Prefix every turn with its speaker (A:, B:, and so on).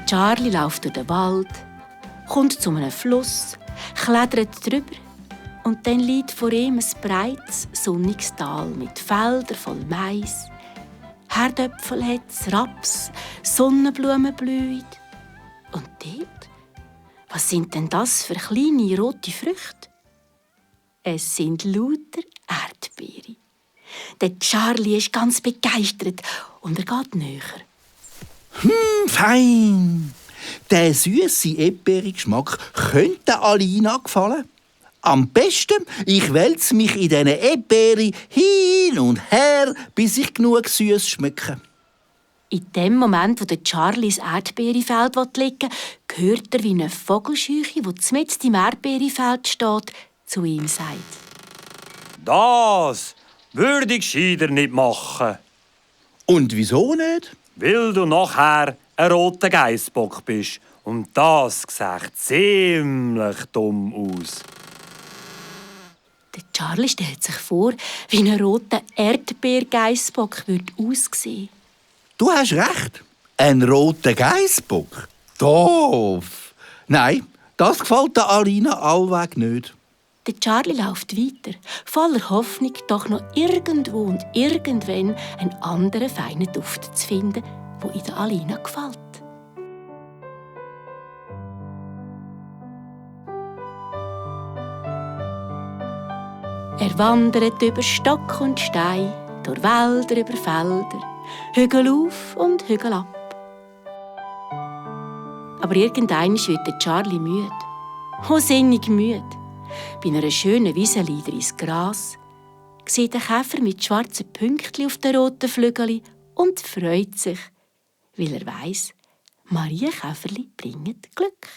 A: Charlie läuft durch den Wald, kommt zu einem Fluss, klettert drüber und dann liegt vor ihm ein breites, sonniges Tal mit Feldern voll Mais. Herdöpfel hat's, Raps, Sonnenblumen blühen. Und dort? Was sind denn das für kleine rote Früchte? Es sind lauter Erdbeeren. Der Charlie ist ganz begeistert und er geht näher.
B: Fein! Der süße Erdbeergeschmack könnte Alina gefallen. Am besten, ich wälze mich in diesen Erdbeeren hin und her, bis ich genug süß schmecke.
A: In dem Moment, wo der Charlie ins Erdbeerfeld liegen will, hört er, wie eine Vogelscheuche, die mitten im Erdbeerfeld steht, zu ihm sagt:
C: Das würde ich gescheiter nicht machen.
B: Und wieso nicht?
C: Weil du nachher ein roter Geissbock bist. Und das sieht ziemlich dumm aus.
A: Der Charlie stellt sich vor, wie ein roter Erdbeergeissbock aussehen.
B: Du hast recht. Ein roter Geissbock? Doof. Nein, das gefällt der Alina allweg nicht.
A: Der Charlie läuft weiter, voller Hoffnung, doch noch irgendwo und irgendwann einen anderen feinen Duft zu finden, der in der Alina gefällt. Er wandert über Stock und Stein, durch Wälder, über Felder, Hügel auf und Hügel ab. Aber irgendwann wird der Charlie müde. Oh, sinnig müde. Bei einer schönen Wiese liegt er ins Gras, sieht einen Käfer mit schwarzen Pünktchen auf den roten Flügeln und freut sich, weil er weiss, Marienkäferli bringen Glück.